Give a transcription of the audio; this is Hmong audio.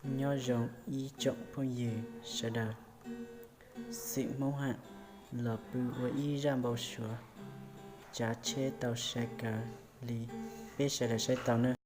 Nyob zoo ib tsoom phooj ywg sawv daws, xeem Hmoob Ham los pw ua ib zaj npau suav tsav tsheb tau sai kawg li, peb sawv daws saib tau nawb.